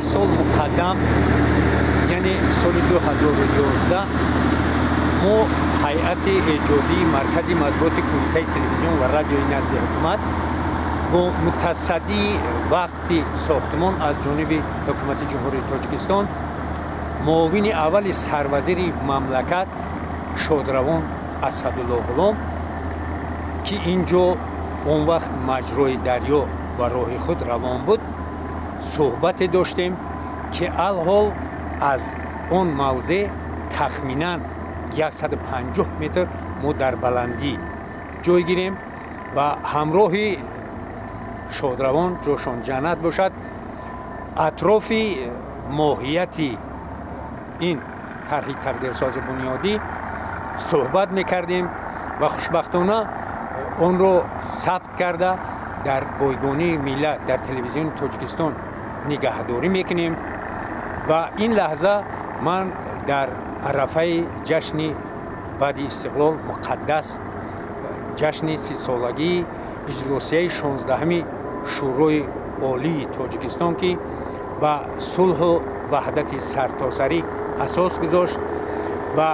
10 сол муқаддам, яъне соли 2011, мо ҳайати эҷодии Маркази матбуоти Кумитаи телевизион ва радиои назди ҳукумат бо мутасаддии вақти сохтмон аз ҷониби Ҳукумати Ҷумҳурии Тоҷикистон, муовини аввали сарвазири мамлакат шодравон Асадулло Ғулом, ки ин ҷо он вақт маҷрои дарё ба роҳи худ равон буд, суҳбате доштем, ки алҳол аз он мавзеъ тахминан 150 метр мо дар баландӣ ҷой гирем ва ҳамроҳи шодравон, ҷошон ҷаннат бошад, атрофи моҳияти ин тарҳи тақдирсози бунёдӣ суҳбат мекардем ва хушбахтона онро сабт карда, дар бойгонии миллат, дар Телевизиони Тоҷикистон нигаҳдорӣ мекунем. Ва ин лаҳза ман дар арафаи ҷашни баъди истиқлол, муқаддас ҷашни 30-солагии иҷлосияи 16-ҳами Шӯрои Олии Тоҷикистон, ки ба сулҳу ваҳдати сартосарӣ асос гузошт ва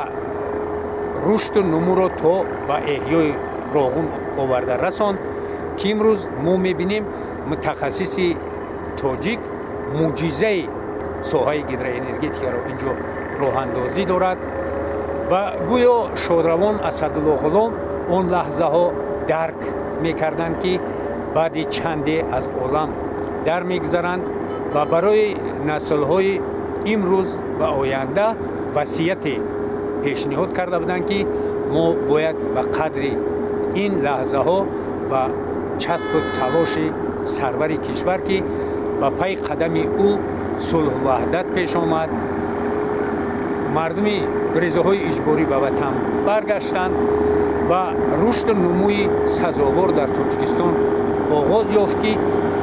рушду нумӯро то ба эҳёи Роғун оварда расонд, ки имрӯз мо мебинем мутахассиси тоҷик мӯъҷизаи соҳаи гидроэнергетикаро инҷо роҳандозӣ дорад. Ва гӯё шодравон Асадулло Ғулом он лаҳзаҳо дарк мекарданд, ки баъди чанде аз олам дар мегузаранд ва барои наслҳои имрӯз ва оянда васияте пешниҳод карда буданд, ки мо бояд ба қадри ин лаҳзаҳо ва часпу талоши сарвари кишвар, ки ба пай қадами ӯ сулҳу ваҳдат пеш омад, мардуми гурезаҳои иҷборӣ ба ватан баргаштанд ва рушду нумӯи сазовор дар Тоҷикистон оғоз ёфт, ки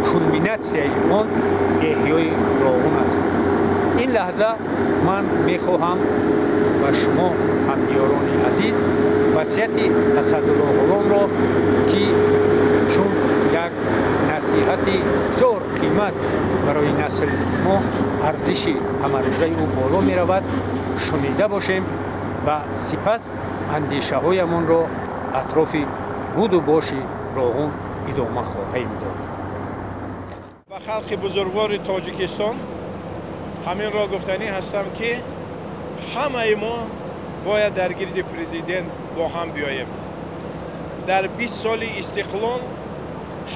кулминатсияи он эҳёи Роғун аст. Ин лаҳза ман мехоҳам ба шумо, ҳамдиёрони азиз, васияти Асадулло Ғуломро, ки чун як насиҳати бисёр қимат барои насли мо арзиши ҳамарӯзаи ӯ боло меравад, шунида бошем ва сипас андешаҳоямонро атрофи буду боши Роғун идома хоҳем дод. Ба халқи бузургвори Тоҷикистон ҳаминро гуфтанӣ ҳастам, ки ҳамаи мо бояд дар гирди президент бо ҳам биёем. Дар 20 соли истиқлол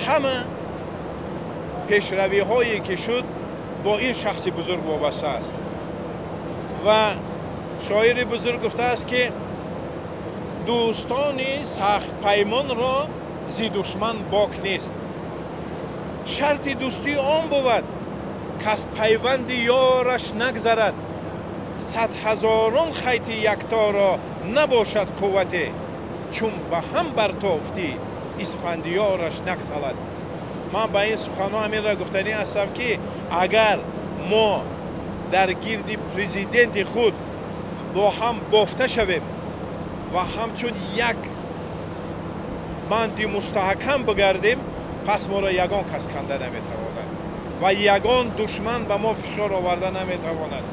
ҳама пешравиҳое ки шуд, бо ин шахси бузург вобаста аст. Ва шоири бузург гуфтааст, ки дӯстони сахтпаймонро зи душман бок нест. Шарти дӯстӣ он бувад, кас пайванди ёраш нагзарад. Садҳазорон хайти якторо набошад қуввате, чун ба ҳам бартофтӣ, Исфандиёраш нагсалад. Ман ба ин суханҳо ҳаминро гуфтанӣ ҳастам, ки агар мо дар гирди президенти худ бо ҳам бофта шавем ва ҳамчун як банди мустаҳкам бигардем, пас моро ягон кас канда наметавонад ва ягон душман ба мо фишор оварда наметавонад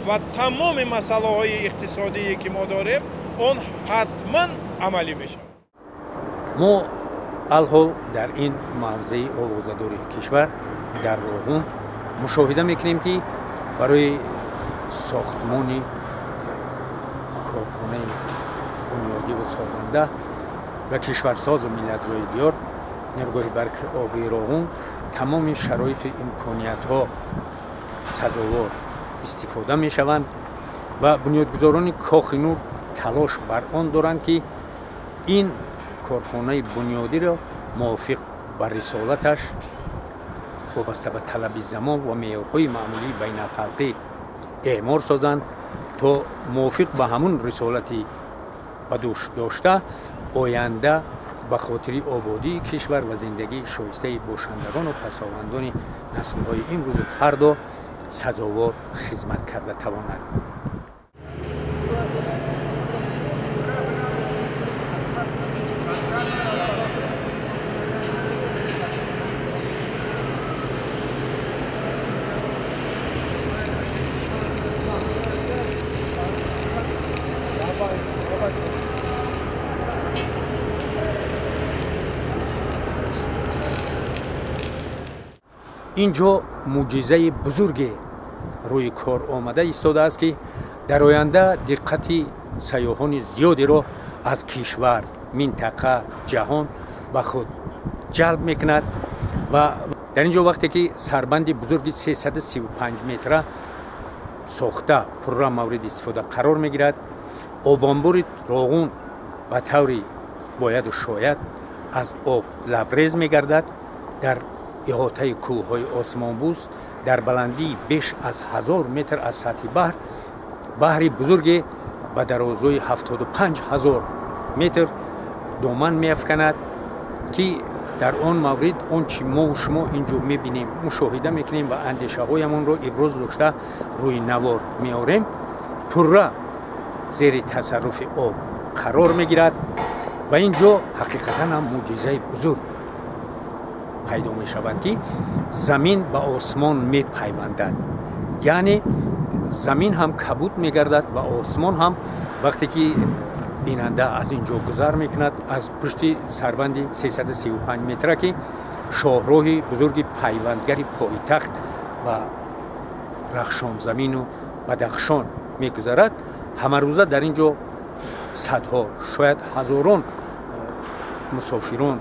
ва тамоми масъалаҳои иқтисодие ки мо дорем, он ҳатман амалӣ мешавад. Мо алҳол дар ин мавзеи овозадори кишвар, дар Роғун, мушоҳида мекунем, ки барои сохтмони корхонаи бунёдиву созанда ва кишварсозу миллатзои диёр, нерӯгоҳи барқи обии Роғун, тамоми шароиту имкониятҳо сазовор истифода мешаванд ва бунёдгузорони Кохи Нур талош бар он доранд, ки ин корхонаи бунёдиро мувофиқ ба рисолаташ, вобаста ба талаби замон ва меъёрҳои маъмулии байналхалқӣ эъмор созанд, то мувофиқ ба ҳамун рисолати ба дӯш дошта, оянда ба хотири ободии кишвар ва зиндагии шоистаи бошандагону пасовандони наслҳои имрӯзу фардо сазовор хизмат карда тавонад. Ин ҷо мӯъҷизаи бузурге рӯи кор омада истодааст, ки дар оянда диққати сайёҳони зиёдеро аз кишвар, минтақа, ҷаҳон ба худ ҷалб мекунад. Ва дар ин ҷо вақте ки сарбанди бузурги 335 метра сохта, пурра мавриди истифода қарор мегирад, обанбори Роғун ба таври бояду шояд аз об лабрез мегардад. Дар иҳотаи кӯҳҳои осмонбӯс, дар баландии беш аз 1000 метр аз сатҳи баҳр, баҳри бузурге ба дарозои 75 ҳазор метр доман меафканад, ки дар он маврид он чи мову шумо ин ҷо мебинем, мушоҳида мекунем ва андешаҳоямонро иброз дошта рӯи навор меорем, пурра зери тасарруфи об қарор мегирад. Ва ин ҷо ҳақиқатан ҳам мӯъҷизаи бузург пайдо мешавад, ки замин ба осмон мепайвандад, яъне замин ҳам кабуд мегардад ва осмон ҳам. Вақте ки бинанда аз ин ҷо гузар мекунад, аз пушти сарбанди 335 метра, ки шоҳроҳи бузурги пайвандгари пойтахт ба Рахшонзамину Бадахшон мегузарад, ҳамарӯза дар ин ҷо садҳо, шояд ҳазорон мусофирон,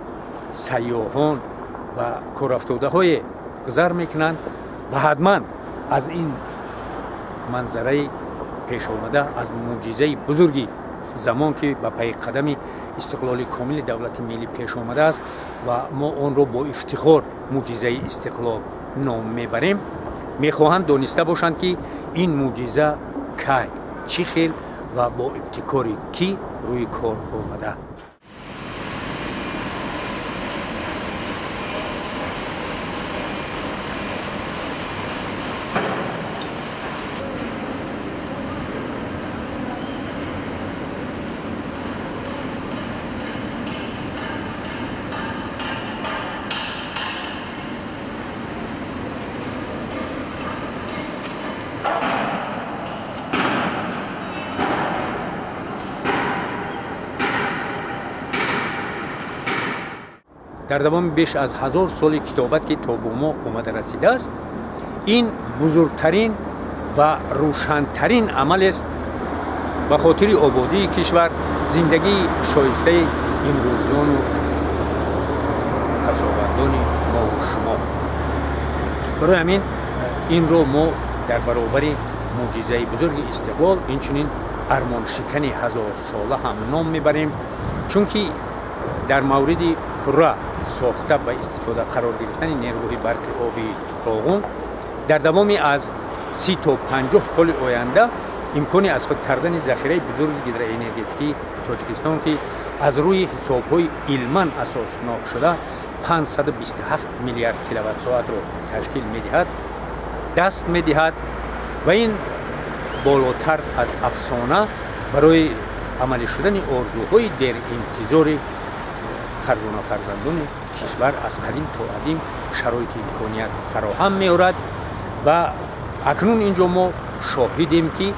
сайёҳон ва корафтодаҳое гузар мекунанд ва ҳатман аз ин манзараи пешомада, аз мӯъҷизаи бузурги замон, ки ба пайи қадами истиқлоли комили давлати миллӣ пеш омадааст ва мо онро бо ифтихор мӯъҷизаи истиқлол ном мебарем, мехоҳанд дониста бошанд, ки ин мӯъҷиза кай, чӣ хел ва бо ибтикори кӣ рӯи кор омада. Дар давоми беш аз 1000 соли китобат, ки то бо мо омада расидааст, ин бузургтарин ва рӯшантарин амалест ба хотири ободии кишвар, зиндагии шоистаи имрӯзиёну пасовандони мову шумо. Барои ҳамин инро мо дар баробари мӯъҷизаи бузурги истиқлол инчунин армоншикани ҳазорсола ҳам ном мебарем, чунки дар мавриди пурра сохта ба истифода қарор гирифтани нерӯгоҳи барқи обии Роғун дар давоми аз 30 то 50 соли оянда имкони аз худ кардани захираи бузурги гидроэнергетикии Тоҷикистон, ки аз рӯи ҳисобҳои илман асоснок шуда 527 миллиард киловатт-соатро ташкил медиҳад, даст медиҳад. Ва ин болотар аз афсона барои амалӣ шудани орзуҳои деринтизори фарзона фарзандони кишвар аз қадим то адим шароити имконият фароҳам меорад. Ва акнун ин ҷо мо шоҳидем, ки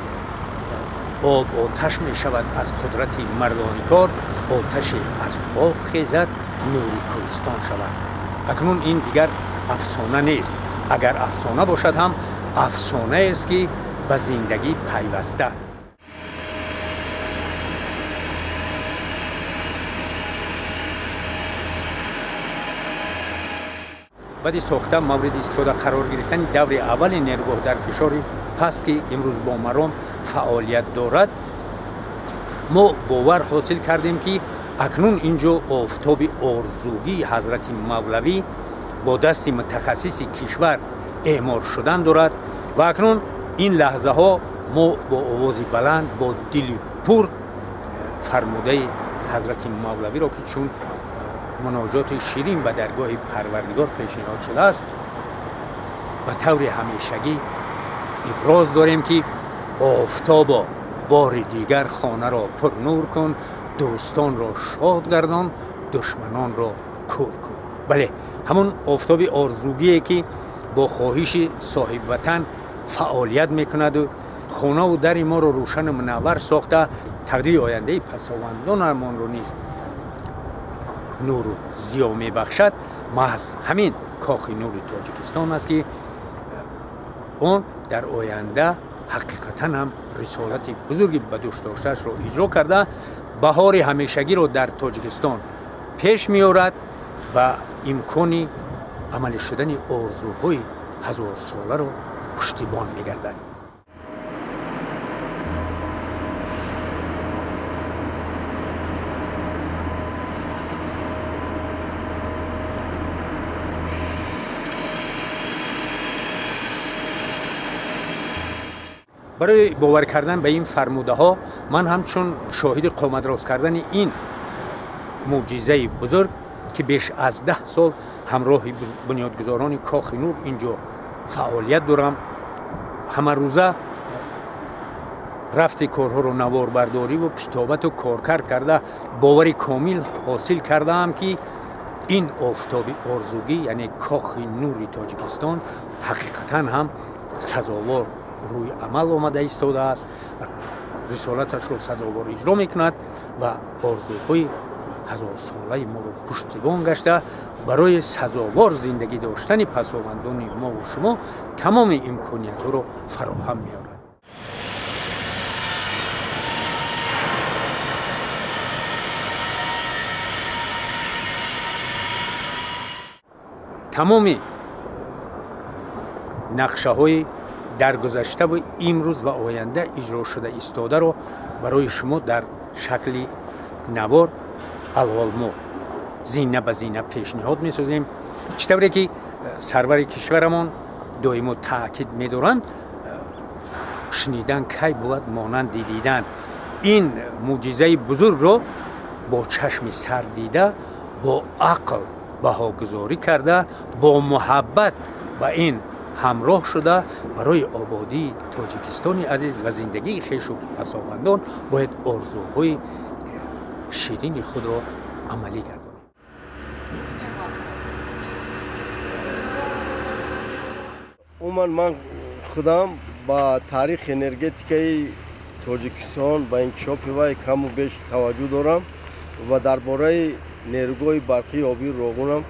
об оташ мешавад аз қудрати мардони кор, оташе аз об хезад, нури кӯҳистон шавад. Акнун ин дигар афсона нест. Агар афсона бошад ҳам, афсонаест, ки ба зиндагӣ пайваста. Баъди сохта мавриди истифода қарор гирифтани даври аввали нерӯгоҳ дар фишори паст, ки имрӯз бо маром фаъолият дорад, мо бовар ҳосил кардем, ки акнун ин ҷо офтоби орзугии ҳазрати Мавлавӣ бо дасти мутахассиси кишвар эъмор шудан дорад. Ва акнун ин лаҳзаҳо мо бо овози баланд, бо дили пур фармудаи ҳазрати Мавлавиро, ки чун муноҷоти ширин ба даргоҳи Парвардигор пешниҳод шудааст, ба таври ҳамешагӣ иброз дорем, ки офтобо, бори дигар хонаро пурнур кун, дӯстонро шод гардон, душманонро кур кун. Бале, ҳамон офтоби орзугие, ки бо хоҳиши соҳибватан фаъолият мекунаду хонаву дари моро рӯшану мунаввар сохта, тақдири ояндаи пасовандонамонро низ нуру зиё мебахшад, маҳз ҳамин Кохи Нури Тоҷикистон аст, ки он дар оянда ҳақиқатан ҳам рисолати бузурги ба дӯш доштаашро иҷро карда, баҳори ҳамешагиро дар Тоҷикистон пеш меорад ва имкони амалӣ шудани орзуҳои ҳазорсоларо пуштибон мегардад. Барои бовар кардан ба ин фармудаҳо ман ҳамчун шоҳиди қомат рост кардани ин мӯъҷизаи бузург, ки беш аз 10 сол ҳамроҳи бунёдгузорони Кохи Нур инҷо фаъолият дорам, ҳамарӯза рафти корҳоро наворбардориву китобату коркард карда, бовари комил ҳосил кардаам, ки ин офтоби орзугӣ, яъне Кохи Нури Тоҷикистон, ҳақиқатан ҳам сазовор рӯи амал омада истодааст, рисолаташро сазовор иҷро мекунад ва орзуҳои ҳазорсолаи моро пуштибон гашта, барои сазовор зиндагӣ доштани пасовандони мову шумо тамоми имкониятҳоро фароҳам меорад. Тамоми нақшаҳои дар гузаштаву имрӯз ва оянда иҷро шуда истодаро барои шумо дар шакли навор алҳол мо зина ба зина пешниҳод месозем. Чӣ тавре ки сарвари кишварамон доимо таъкид медоранд, шунидан кай бувад монанди дидан. Ин мӯъҷизаи бузургро бо чашми сар дида, бо ақл баҳогузорӣ карда, бо муҳаббат ба ин ҳамроҳ шуда, барои ободии Тоҷикистони азиз ва зиндагии хешу пасовандон бояд орзуҳои ширини худро амалӣ гардонем. Умуман ман худам ба таърихи энергетикаи Тоҷикистон, ба инкишофи вай каму беш таваҷҷӯҳ дорам ва дар бораи нерӯгоҳи барқии обии Роғунам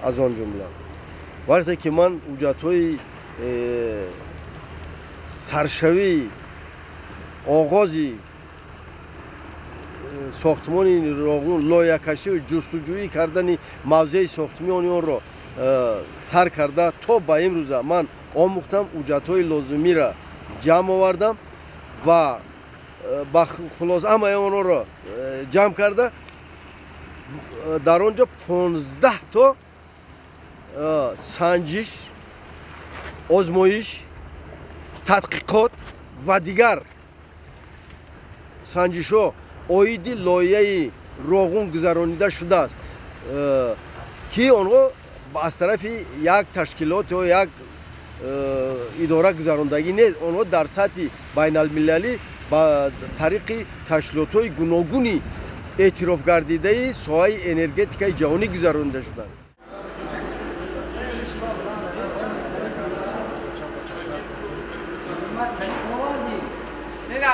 аз он ҷумла. Вақте ки ман ҳуҷҷатҳои саршавии оғози сохтмони Роғун, лоиҳакашию ҷустуҷӯӣ кардани мавзеи сохтмони онро сар карда то ба имрӯза ман омӯхтам, ҳуҷҷатҳои лозимиро ҷамъ овардам ва ба хулоса ҳамаи онҳоро ҷамъ карда, дар он ҷо 15 то санҷиш, озмоиш, тадқиқот ва дигар санҷишҳо оиди лоиҳаи Роғун гузаронида шудааст, ки онҳо аз тарафи як ташкилот ё як идора гузарондагӣ нест. Онҳо дар сатҳи байналмилалӣ ба тариқи ташкилотҳои гуногуни эътирофгардидаи соҳаи энергетикаи ҷаҳонӣ гузаронида шуданд. Mira,